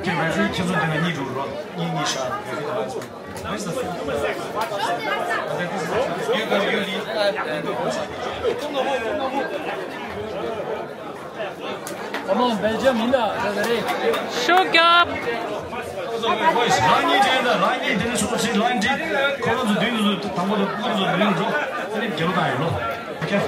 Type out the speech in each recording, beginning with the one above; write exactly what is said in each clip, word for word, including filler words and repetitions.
ཁྱེད་རང་ཚོའི་ཁྱེད་ཚོ་འདི་ན་གཉིས་འགྲོ་རོགས། གཉིས་གཉིས་ཤར་རོགས། ཁྱེད་ཚོ་ལ་སོང་། Where's the food? Where's the food? You go, you leave. Come on, Belgium ཡིན་ན་ད་ད་རེད། ཤོག་རྒྱབ། Boys, line གཉིས་བྱས་ད། line གཉིས་འདི་ནས་ཚུར་ཕྱིན། line གཅིག་ཁོ་རང་ཚོ་མདུན་དུ་ཚུར། དང་པོ་དུ་ཁོ་རང་ཚོ་མདུན་དུ་ཚུར། དེ་ནས་རྒྱབ་ལོགས་ཡིན་ལོ། Okay.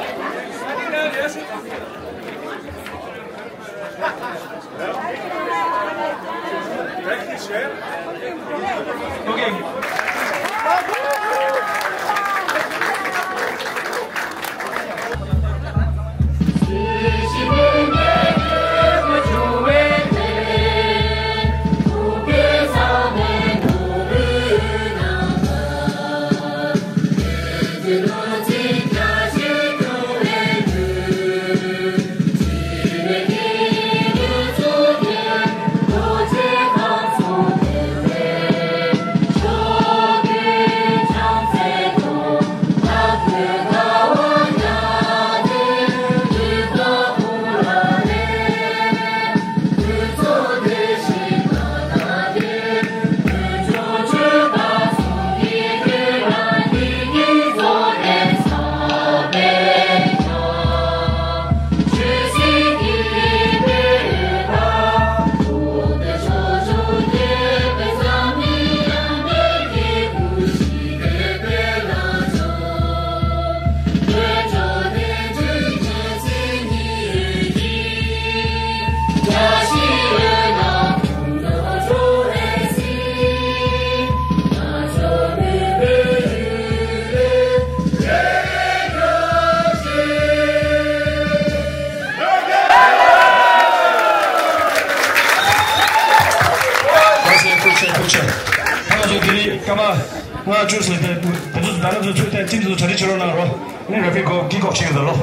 ཐུགས་རྗེ་ཆེ། ཐུགས་རྗེ་ཆེ། ད་ང་ཚོ་དེ་རིང་སྐར་མ་ལྔ་བཅུ་ཟིན་ཏེ། དེ་ཚོ་ད་ང་ཚོ་ཚུད་ཐེངས་གཅིག་དེ་ཚོ་གྲ་སྒྲིག་བྱེད་རོགས་གནང་རོགས། ནི་ར་ཕི་གོ་གི་གོ་ཆེན་དུ་ལོ།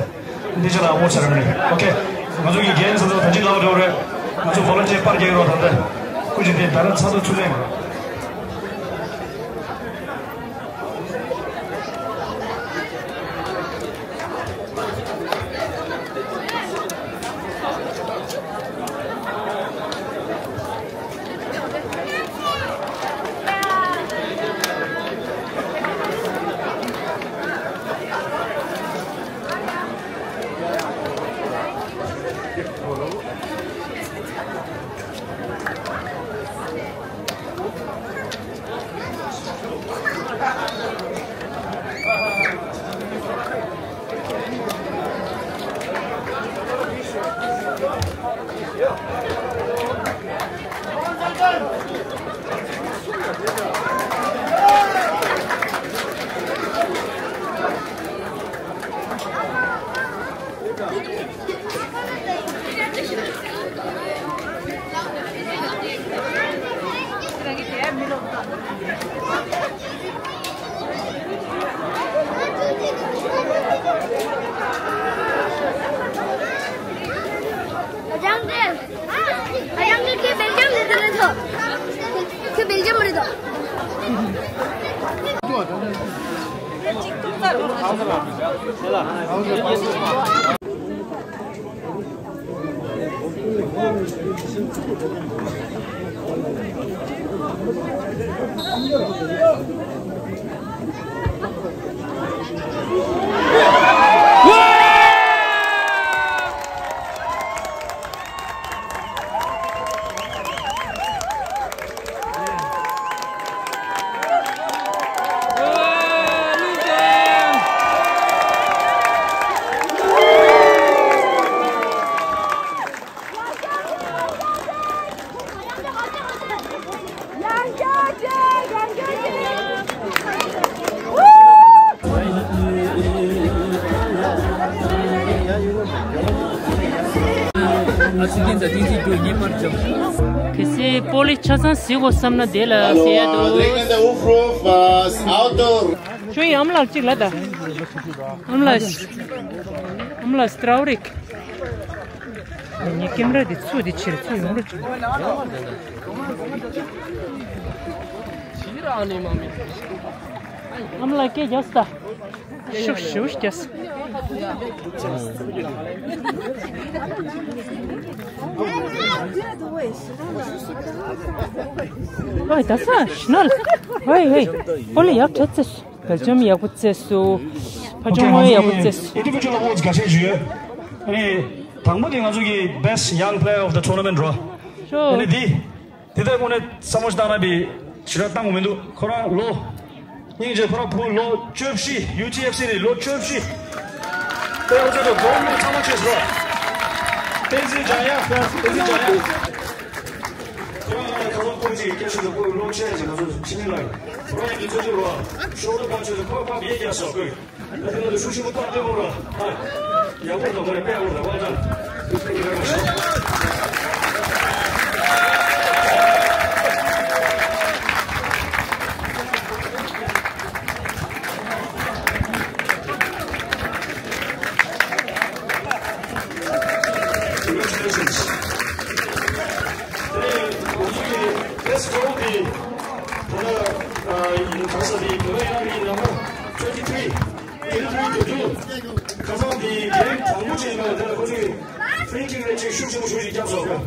འདི་ཅི་ལ་ངོ་ཚ་ར་མི་ནི། Okay. ང་ཚོ་གི་རྒན་ཚོ་ཚོ་ད་ཅི་ལ་འགྲོ་རེད། ང་ཚོ་ཝོ་ལན་ཊི་ཡར་པར་རྒྱག་རོགས། ད་ལྟ་སྐུ་མཁྱེན་དེ་ད་ལྟ་ཚ་ཚོ་ཚུད་ཐེངས། ཨ་ཅང་དེ། ཨ་ཅང་དེ་ཁྱེད་སྦེལ་ཇམ་ནས་དེ་ནས་ཐོ། ཁྱེད་སྦེལ་ཇམ་རེད་དོ། གལ་སྲིད་སྤོ་ལོ་ཆ་ཚང་གཟིགས་དགོས་བསམ་ན་དེ་ལ་གཟིགས་ཡ་འདུག་ཁྱོད་ཡང་ཨ་མ་ལགས་གཅིག་ལ་ད། ཨ་མ་ལགས། ཨ་མ་ལགས་ཏྲའོ་རིག་ངས་ཀེམ་ར་འདི་ཚུར་འདི་ཕྱིར་ཚུར་ཡོང་རོགས་བྱུང་། ཨ་མ་ལགས་སྐད་རྒྱག་སྟ། ཤུགས་ཞེ་པོ་རྒྱག་སྟ། ཨོའི་ད་ས་ཤི་ནོ་ལ། ཨོའི་ཨོའི། ཨོ་ལེ་ཡག་ཁྲེ་ཙེ་སུ། བེལ་ཇམ་ཡག་པོ་རྩེས་སུ། ཕ་ཆུང་མོ་ཡག་པོ་རྩེས་སུ། Individual awards འགའ་ཤས་ཞུས་ཡོད། ཨ་ནི་དང་པོ་དེ་ང་ཚོ་གི་best young player of the tournament རོ། ཨ་ནི་འདི། དེ་ལྟར་དངོས་གནས་བསམ་བློ་ཞིག་བཏང་ན་བི་ཞེ་དྲག་བཏང་མི་འདུག་ཁོ་རང་ལོ། སྙིང་རྗེ། ཁོ་རང་ཕྲུ་གུ་ལོ་བཅུ་བཞི། ཡུ་ཊི་ཨེཕ་སི་ནས་ལོ་བཅུ་བཞི། དཔེ་ཨོ་ཚོད་དུ་གོང་མི་ཚང་མ་ཆེས་སོ། བསྟན་འཛིན་འཇམ་དབྱངས། བསྟན་འཛིན་འཇམ་དབྱངས། ཁོ་རང་ཁ་སང་ཁོང་ཅིག་སྐད་ཆ་དུ་ཁོའི་ལོ་ཆེ་ཞིག་ང་ཚོ་ཕྱི་ཉིན་ལ། ཁོ་རང་གི་ཚོད་ཅིག་རོ། ཤོག་ལོ་པང་ཆེ་དུ་ཁོ་ཕམ་ཡེ་རྒྱག་སོ་ཁོས། ཨ་ཐེ་ལོ་དུ་ཤུགས་ཆེན་པོ་བཏང་སྟེ་འོང་རོགས། ཨ། ཡག་པོ་དང་མ་རེད་དཔེ་ཡག་པོ་དང་དབང་ཐང་། དུ་ཕེ་གི་ར་མ་ཤོག Congratulations. Let's go the, uh, uh, in terms of the, twenty-three. Twenty-three to two. ཁ་སང་དེ་གེམ་དང་པོ་ཅིག་ཡིན་པ་དེ་ལ་ཁོ་ཚོས་ཧྥི་རི་ཀིག་རེ་ཅིག་ཤུགས་ཆེན་པོ་ཤུགས་ཅིག་བརྒྱབ་སོང་།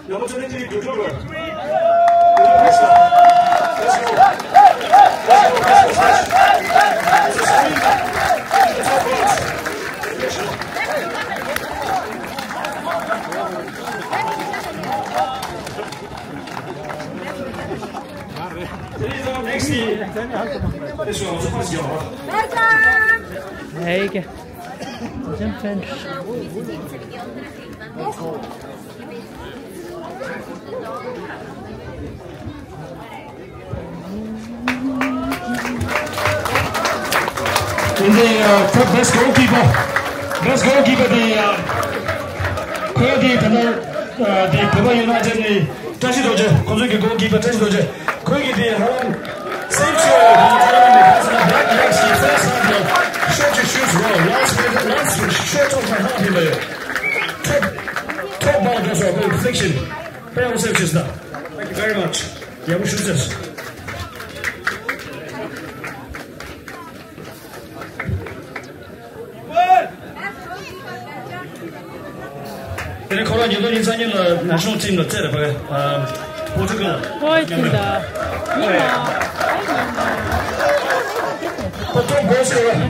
Number twenty-three to two. Let's go. Let's go. Let's go. Let's go. Let's go. It's a screen. It's a top box. Next. This one was the first job. Hey, okay. Jump in. In the, uh, best goalkeeper, best goalkeeper, the, uh, ཁོས་དེ་ད་ལྟ་དེ་བོད་པ་ཡུ་ནའི་ཊེཌ་ནས་བཀྲ་ཤིས་རྡོ་རྗེ། ཁོང་ཚོའི་གི་གོལ་ཀི་པར་བཀྲ་ཤིས་རྡོ་རྗེ། ཁོས་གི་དེ་ཧ་ལམ་སེམས་ཆེ་བའི་ཧ་ལམ་ཁ་སང་ལ་བྷེག་ལེག་གི་ཕར་སི་ཧབ་ལ་ཤོར་གྱི་ཤུ་ཊི་རོ། ལཱསི་མི་ནིཊ་ལཱསི་ཤོཊ་ཨོཕ་ཧ་ཧྥ་ཡིན་པ་ཡོད། ཐོབ་ཐོབ་བར་དུ་སོ་ཁོའི་ཌི་ཕི་ལེག་ཤན་དཔེ་ཡག་པོ་སེབ་བྱས་སོང་། Thank you very much. ཡག་པོ་ཞུ་ཟེར། དེ་ནས་ཁོ་རང་ཉིས་སྟོང་ཉི་ཤུ་རྩ་གཉིས་ལ་ནེ་ཤ་ནལ་ཊིམ་ལ་རྩེད་རེད་པ། ཨ། པོར་ཊུ་གལ་ལ། ཧོའི་ཊིམ་ད། ཉི་མ། ཁོ་ཊོབ་གོལ་སྐོར་ར།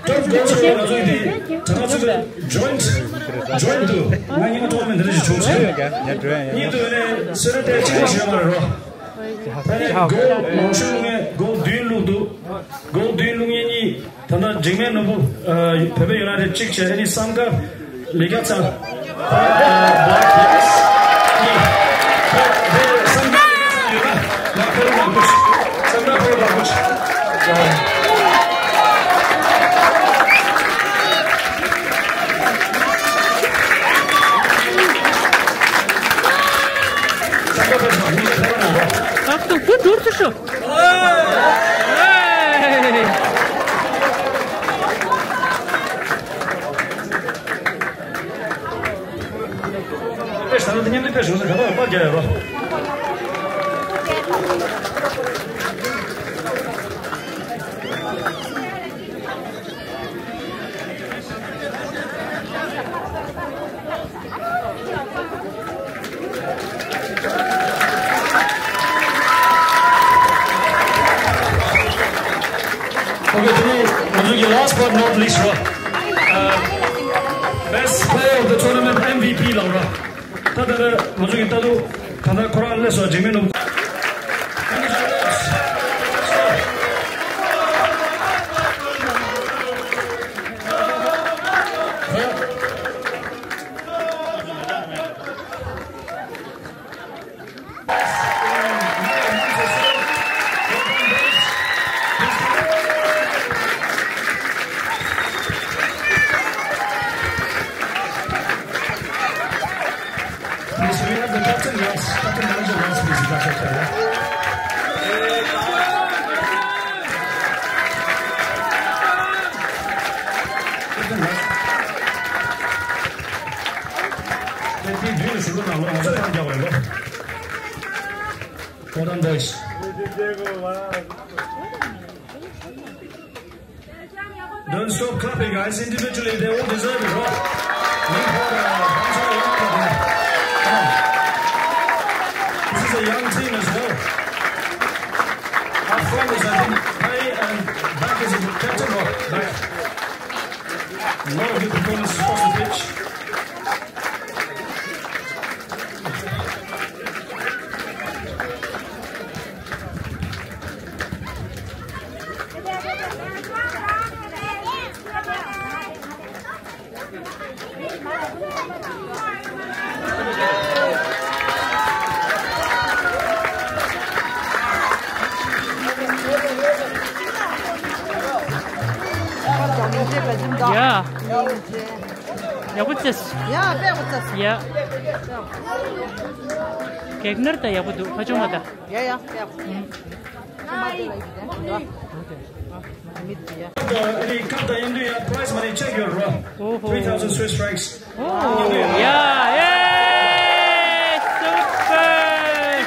ཊོབ་གོལ་སྐོར་ར་ཚོ་ཡིན་དེ་ད་ང་ཚོ་གི་ཇོའིན་ཊི། ཇོའིན་ཊི་དུ་ང་ཉི་མ་ཐོག་མེད་འདི་འདྲ་ཞིག་བྱུང་ཟེར། ཉིད་དུ་ནས་སེ་ར་ཊའི་གཅིག་ལ་བྱས་མ་རེད་རོ། ད་ནས་གོལ་མང་ཤོས་བླུགས་མཁན་གོལ་བདུན་བླུགས་འདུག་གོལ་བདུན་བླུགས་མཁན་གཉིས། ད་ལྟ་འཇིགས་མེད་ནོར་བུ། ཨ། བོད་པའི་ཡུ་ནའི་ཊེཌ་གཅིག་བྱས། ཨ་ནི་བསམ་དཀར་ལི་རྒྱ་ཚ། ཨ། བྷེག་ལེག་གཉིས། བསམ་དཀར་ལི་རྒྱ་ཚ་ཡོད་ན་ང་ཕེ་རུ་མང་པོ་ཞིག་བསམ་དཀར་ཕེ་རུ་མང་པོ་ཞིག་བསམ་དཀར་ཕེ་རུ་མང་པོ་ཞིག་ཨ་ཁུ་ཁུ་འགྲུར་ཚུ་ཤོག Okay, དེ་ནས་ང་ཚོ་གི་last but not least ར། ཨ། Best player of the tournament MVP ལ་ར། ད་ད་ལྟ་ང་ཚོ་གི་ལྟ་དུ་ད་ལྟ་ཁོ་རང་སླེབས་སོང་། འཇིགས་མེད་ནོར་བུ། Please, we have the captain last, captain manager last, please, if that's okay, yeah? Captain last. Captain, do you should not know, I'm not going to. Well done, boys. Don't stop clapping, guys. Individually, they all deserve it, right? One for, uh, one for, one for. This is a young team as well. Our flag is, I think, Pei and Back is the captain or Back. A lot of good performances across the pitch. ཡ། ཡག་པོ་བྱས། ཡ། དཔེ་ཡག་པོ་བྱས། ཡ། གེག་ནར་ད་ཡག་པོ་འདུག་ཕ་ཆུང་བ་ད། ཡ་ཡ། དཔེ་ཡག་པོ། ཨ་ནི་ཁ་བརྡ་ཡིན་དུས་ཡ་prize money check ཡོད་རེད་བ། ཨོ་ཧོ། Three thousand Swiss francs. ཨོ་ཡ། ཡེ། སུ་པར།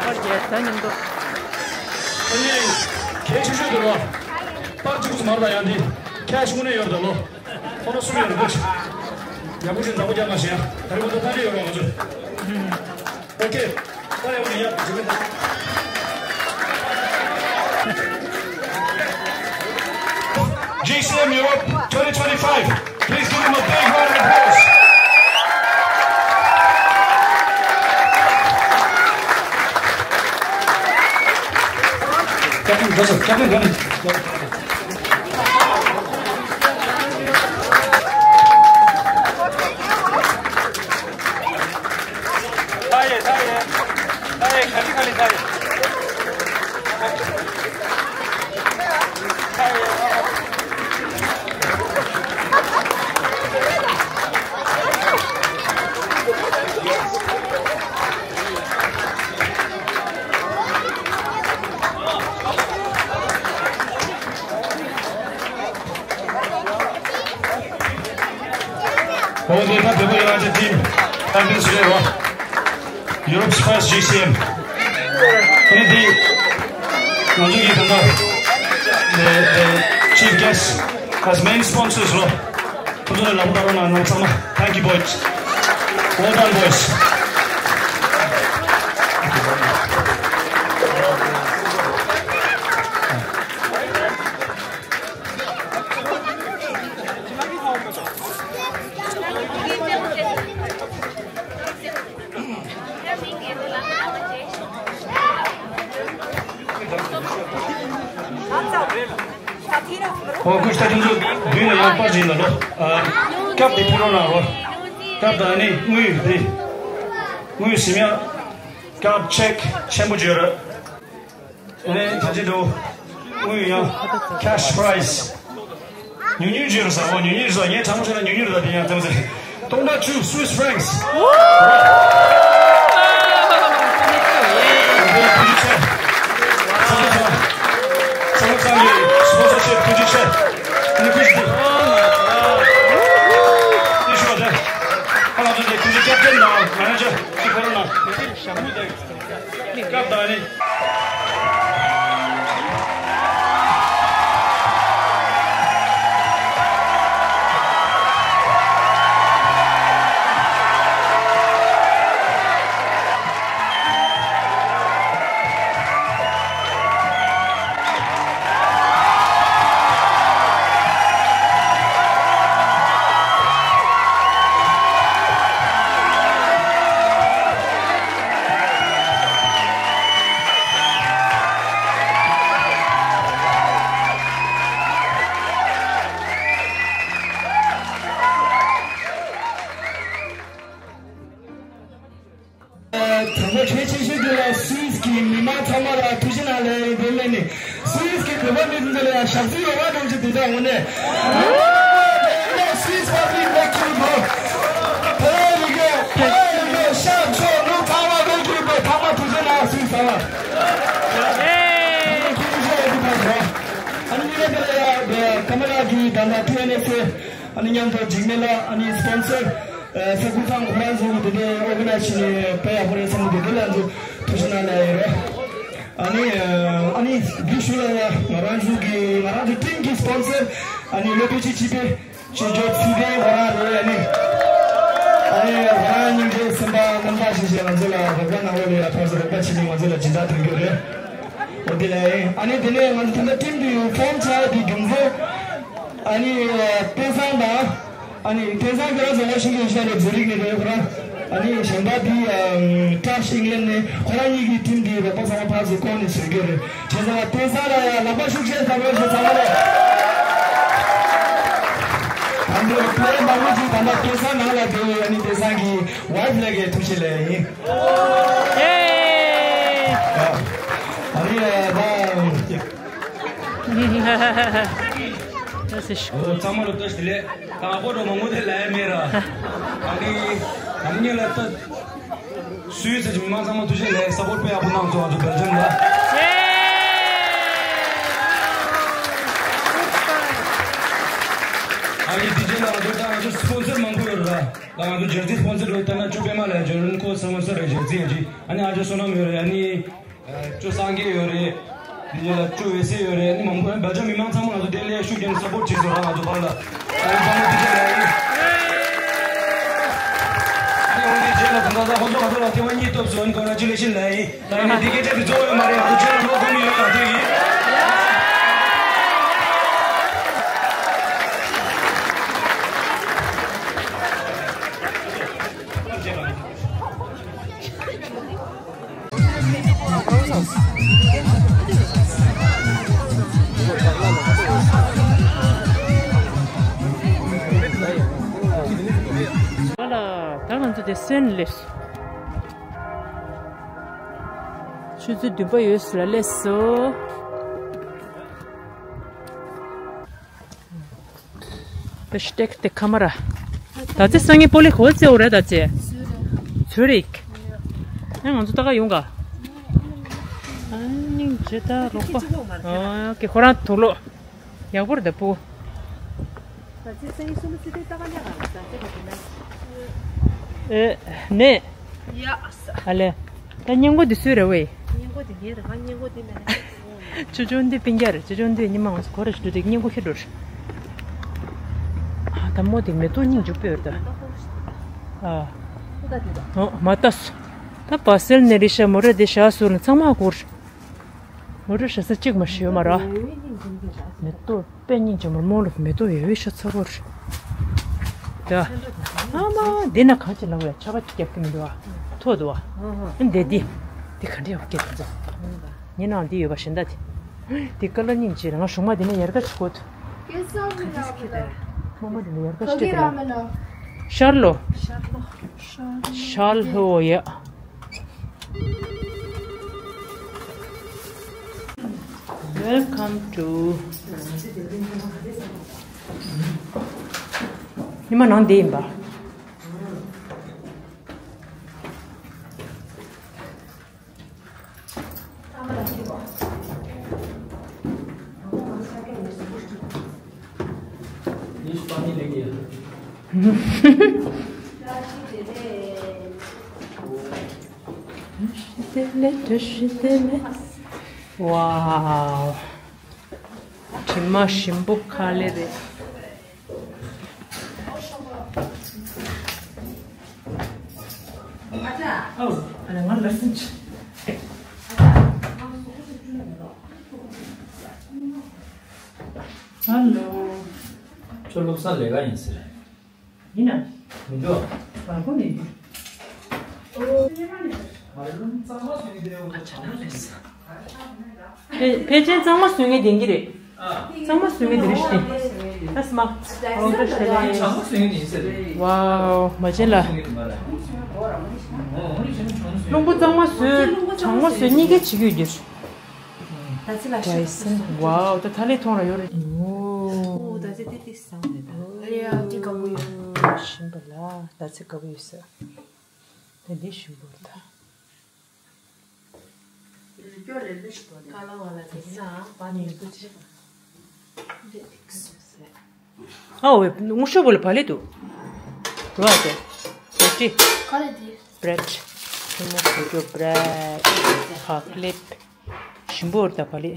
ཨོ་ཡེ། ད་ཉིན་དུ། ཨ་ནི་གལ་ཆེ་ཤོས་དེ་རེད་བ། པར་གཅིག་པུ་མ་རེད་ད། ཡང་འདི་cash དངོས་གནས་ཡོད་རེད་ད་ལོ། ཁོ་ན་སུ་ཡོད་རེད་ད། ཡག་པོ་ཞིག་འདྲ་པོ་རྒྱག་མ་ཤེས་ཡ། ད་རེས་ཁོ་ཚོ་ཐ་འདྲི་ཡོད་རེད་བ་ང་ཚོ། Okay. G C M Europe twenty twenty-five. Please give them a big round of applause. Captain Joseph, Captain Gandhi. འོ་དེ་ད་བོད་པ་ཡོད་ན་ཅིག་team captain སུ་རེད་བ། Europe's first G C M. ཨ་ནི་དེ་ང་ཚོ་གི་ད་ལྟ་the the chief guest as main sponsors རོ། ཁོ་ཚོ་ལ་ལམ་བསྟར་རོགས་གནང་། ཚང་མ། Thank you, boys. Well done, boys. ཨོ་ཁུ་ཤ་ཁྱོད་ཚོ་མདུན་ལ་ཡང་པར་ཅིག་ཡིན་ལ་ལོ། ཨ། སྐབས་དེ་ཕུལ་རོགས་གནང་རོགས། སྐབས་དང་ནི་དངུལ་དེ། དངུལ་ཟིན་ཡ། སྐབས་check ཆེན་པོ་བརྗོད་རོགས། ཨ་ནི་ད་ཅི་འདུག་དངུལ་ཡང་cash prize། ཉུང་ཉུང་བརྗོད་རོགས་ཟེར། ཨོ་ཉུང་ཉུང་ཟེར། ངས་དྲང་མོ་བཤད་ན་ཉུང་ཉུང་རེད། ད་དེ་ཡང་དེ་མོ་ཟེར། སྟོང་ཕྲག་བཅུ་Swiss francs། ཐུགས་རྗེ་ཆེ། ཚང་མ་ཚང་མ་ཚང་གི་སྤོན་སར་ཆེ། ཐུགས་རྗེ་ཆེ། ཨ་ནི་ཁུ་ཤ་དེ། ཨེ་ཤོ་དེ། ཨ་ང་ཚོ་དེ་ཐུགས་རྗེ་ཆེ། ཀེབ་ཏན་དང་མེ་ནེ་ཇར་ཅིག་ཁོ་རང་ན། སྐབས་དང་ནི། དང་པོ་གལ་ཆེ་ཤོས་དེ་ལ་སུད་སི་གི་མི་མང་ཚང་མ་ལ་ཐུགས་རྗེ་གནང་ལེ་ཡིན་པས་ལེ་ནི། སུད་སི་གི་བོད་པ་མི་ཚང་ལ་ཡང་ཞག་རྩི་ཡོད་པ་འདྲ་ཅིག་དེ་འདྲ་འོང་ནས། སུད་སི་པ་ཀི་ལེགས་ཁྱེད་ཚོ། བོད་རིགས་བོད་རིགས་ཤར་ཕྱོགས་ནུབ་ཚང་མ་ལོ་རྒྱུས་པའི་ཚང་མ་ཐུགས་རྗེ་གནང་། སུད་སི་ཚང་མ། ཐུགས་རྗེ་ཆེ་ཡོད་པ་རེད། ཨ་ནི་མི་རེ་དེ་ལ་ཡང་ཀ་མ་ར་གི་ད་ལྟ་ཊི་ཨེན་ཨེཕ་སི། ཨ་ནི་མཉམ་དུ་འཇིགས་མེད་ལགས། ཨ་ནི་སྤོན་སར་ས་ཁུལ་ཚང་ཁོ་རང་ཚོ་གི་དེ་འདྲའི་ཨོར་ག་ནའི་ཛེ་ཤན་ནས་དཔེ་ཡག་པོ་རེད་བསམ་གི་འདུག་དེ་ལ་ཚོ་ཐུགས་རྗེ་གནང་ལེ་ཡོད་རེད། ཨ་ནི་ཨ་ནི་བི་ཤུ་ལ་ཡ་ང་རང་ཚོ་གི་ང་རང་ཚོ་ཊིམ་གི་སྤོན་སར་ཨ་ནི་ལོ་ཕེ་ཆི་ཆི་པེ་ཆི་ཇོ་ཚི་པེ་ཁོ་རང་རེད། ཨ་ནི་ ཨ་ནི་ང་རང་སྙིང་རྗེ་སེམས་པ་རྣམ་དག་ཞིག་བྱས། ང་ཚོ་ལ་རོགས་པ་གནང་བ་ལ་ཡང་ཕར་ཚུར་རོགས་པ་བྱེད་མཁན་ང་ཚོ་ལ་སྦྱིན་བདག་ཐོན་རྒྱུ་རེད། འོ་དེ་ལ་ཡིན། ཨ་ནི་དེ་ནས་ང་ཚོ་ད་ལྟ་ཊིམ་དེ་ཡོ་ཕོམ་བྱ་ཡ་དེ་རྒྱུ་མཚན། ཨ་ནི་བསྟན་བཟང་དང་། ཨ་ནི་བསྟན་བཟང་ཁྱེད་རང་ཚོ་ཝ་ཤིང་ཊོན་ཤར་ལོ་ཛུ་རིག་ནས་རེད་ཁོ་རང་། ཨ་ནི་གཞན་པ་དེ་ཀྲ་ཤི་ཨིང་ལན་ནས། ཁོ་རང་གཉིས་ཀྱི་ཊིམ་དེ་རོགས་པ་ཚང་མ་ཕར་ཚུར་བསྐོར་ནས་བཟོ་རྒྱུ་རེད། བྱས་ཙང་བསྟན་བཟང་ལ་ཡང་ལག་པ་ཤུགས་ཆེ་ཚ་བོ་ཞིག་ཚང་མ་ལ། ད་འདི་ཕ་རེ་མང་པོ་ཅིག་ད་ལྟ་བསྟན་བཟང་ནང་ལ་བསྡད་ཡོད། ཨ་ནི་བསྟན་བཟང་གི་ཝའི་ཕི་ལ་གི་ཐུགས་རྗེ་ལེགས་ཡིན། ཨ་ནི་ད། ཨོ་ཚང་མ་ལ་བཀྲ་ཤིས་བདེ་ལེགས། དང་པོ་འགྲོ་མང་པོ་དེ་ལས་མེད་ར། ཨ་ནི་ཨ་ནི་ལ་ད་སུའི་ཚེ་མི་མང་ཚང་མ་ཐུགས་རྗེ་ལེགས། སཔོར་དཔེ་ཡག་པོ་གནང་སོང་ང་ཚོ་བེལ་ཇམ་ལ། ཨ་ནི་དེ་རྗེས་ལ་ང་ཚོ་ད་ང་ཚོ་སི་པོན་སར་མང་པོ་ཡོད་ར། ད་ང་ཚོ་ཇར་སི་སི་པོན་སར་ཡོད། ད་ན་ཅོ་པད་མ་ལ་ཇོ་རན་ཁོ་སི་པོན་སར་རེད། ཇར་སི་ཡོད་ཅི། ཨ་ནི་ཨ་ཅོ་བསོད་ནམས་ཡོད་རེད། ཨ་ནི་ཅོ་སངས་རྒྱས་ཡོད་རེད། དེ་ཉིད་ལ་ཅོ་འོད་ཟེར་ཡོད་རེད། ཨ་ནི་མང་པོ་བེལ་ཇམ་མི་མང་ཚང་མ་ང་ཚོ་དེ་ལས་ཤུགས་རྒྱབ་ནས་སཔོར་བྱེད་སོང་ར། ང་ཚོ་བར་ལ་ཨ་ནི་ཚང་མ་ཐུགས་རྗེ་ལེགས་ཡིན། ཨ་ནི་འོན་ཏེ་རྗེས་ལ་ད་ལྟ་ཁོང་ཚོ་ང་ཚོ་ལ་ཐེངས་མ་གཉིས་ཐོབ་སོང་། ཨ་ནི་ཀོང་གྷ་ཅུ་ལེ་ཤན་ལེགས་ཡིན། ད་ཨ་ནི་འདི་སྐད་ཆ་དེ་གཙོ་བོ་ཡོད་མ་རེད། ང་ཚོ་རྗེས་ལ་ལོ་གོམ་ཡོད་ཡག་ཐུག་ཡིན། ད་ང་ཚོ་དེ་སོན་སླེབས་སོང་། ཆུ་ཚོད་བདུན་པ་ཡོལ་ལ་སླེབས་སོང་། Hashtag the camera. ད་ཚེ་སང་ཉིན་པོ་ལི་གོ་ཚེ་འོ་རེད་ད་ཚེ། ཚུ་རིག་ཨ་ང་ཚོ་ད་ག་ཡོང་ག་ཨ་ནི་ཇེ་ད་རོགས་པ། ཨ་ཀེ་ཁོ་རང་དུག་ལོག་ཡག་པོ་རེད་ད་པོ། ད་ཚེ་སང་ཉིན་སུམ་ཚེ་དེ་ད་ག་ཉག་ག་ད་ཚེ་ག་དེ་ན། ཨེ་ནས། ཡ་ས། ཨ་ལེ། ད་སྙིང་པོ་འདི་སུའི་རེད་ཝེ། སྙིང་པོ་འདི་ངའི་རེད། ང་སྙིང་པོ་འདི་མེད་ན། ཅོ་ཅོ་འདི་སྤུན་ཀྱག་རེད། ཅོ་ཅོ་འདི་ཉི་མ་ང་ཚོ་གོ་རེ་ཞུ་དུས་སྙིང་པོ་ཁྱེར་འགྲོ་རེད། ཨ་ད་མོ་དེ་མེ་ཏོག་སྙིང་རྗེ་པོ་ཡོད་ད། ཨ། ཨོ་མ་ལྟ་སོ། ད་བ་སེལ་ནེ་རི་ཤ་མོ་རེ་དེ་ཤ་སུ་ལ་ཚང་མ་གོ་རེད། མོ་རེ་ཤ་ས་གཅིག་མ་ཤི་ཡོད་མ་ར། མེ་ཏོག་དཔེ་སྙིང་རྗེ་མོ། རྨོ་ལ་མེ་ཏོག་ཡོད་ཤ་ཚ་པོ་རེད། ད། ཨ་མ་འདི་ན་གང་ཅི་ལ་བས་ཆ་ག་ཅི་རྒྱབ་ཀྱི་མི་འདུག་ཨ། ཐོག་འདུག་ཨ། འདི་འདི། འདི་ག་འདྲ་ཡོད་སྐད་དུ་འཛོ། ཉི་ནང་འདི་ཡོད་པ་གཞན་དག་དེ། འདི་ཀ་ལ་སྙིང་རྗེ་རེད། ང་གཞུག་མ་འདི་ནས་ཡར་ཀ་ཅིག་གོ་ཐུབ། ཁོ་མ་འདི་ནས་ཡར་ཀ་ཅིག་སྟེར་ལ། ཤར་ལོ། ཤར་ལོ་ཡ། Welcome to. ཉི་མ་ནང་འདི་ཡིན་པ། Wow. དྲི་མ་ཞིམ་པོ་ཁ་ལེ་རེད། ཨོ། ཨ་ལ་ང་ལ་སིན་ཆི། ཧ་ལོ། ཁྱོད་བློ་བཟང་ལས་ཀ་ཡིན་ཟེར། ཡིན་ན། མི་འདུག་བར་སྐོར་ནས་ཡིན། ཨ་ཅག་ལགས་རེད། ཕལ་ཕལ་ཆེར་གཙང་མ་བཟོ་མཁན་དེ་གི་རེད། གཙང་མ་བཟོ་མཁན་དེ་རེད་ཤི། ཨ་སི་མ། ཨོ་ད་ཤི་ལ། ཝའོ་མ་བྱན་ལ། རླུང་བུ་གཙང་མ་བཟོས་གྲང་མོ་བཟོས་གཉིས་ཀ་བྱེད་ཀྱི་ཡོད་འདིར། ད་ཚེ་ལ་ཤ་ཟ་སོང་། ཝའོ་ད་ད་ལས་མཐོང་ར་ཡོད་རེད། ཨོ་ད་ཚེ་དེ་དེ་ཟ་འོང་རེད་ད། ཨ་ཡ་དེ་དགའ་པོ་ཡོད། ཞིམ་པ་ལ་ད་ཚེ་དགའ་པོ་ཡོད་ས། ད་འདི་ཞིམ་པོ་རེད་ད། ཀ་ལ་བ་ལ་དེ་ན་བ་ནི་ཡོད་ཚེ། ཨའོ་ངུ་ཤོ་བོ་ལ་བ་ལེ་དུ། རོ་ཨ་དེ། རོ་ཏི། ཀ་ལ་དེ། བྷྲེད། ཁྱི་མོ་བུ་ཆོ་བྷྲེད། ཧ་ཀླེབ། ཞིམ་པོ་རེད་ད་བ་ལེ།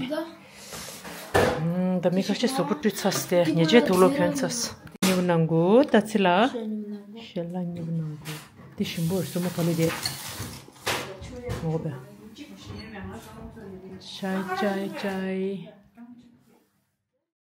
ད་མི་ཁ་ཤས་གཟུགས་པོ་བཀྲུས་ཚར་སྟེ་ཉེས་ཆད་དུག་ལོག་གྱོན་ཚར། སྙིང་ནང་གོ་ད་ཚེ་ལ། ཤེ་ལ་སྙིང་ནང་གོ། དེ་ཞིམ་པོ་རེད་སོ་མོ་ཐ་ལི་དེ། ངོ་བས། ཅའི་ཅའི་ཅའི།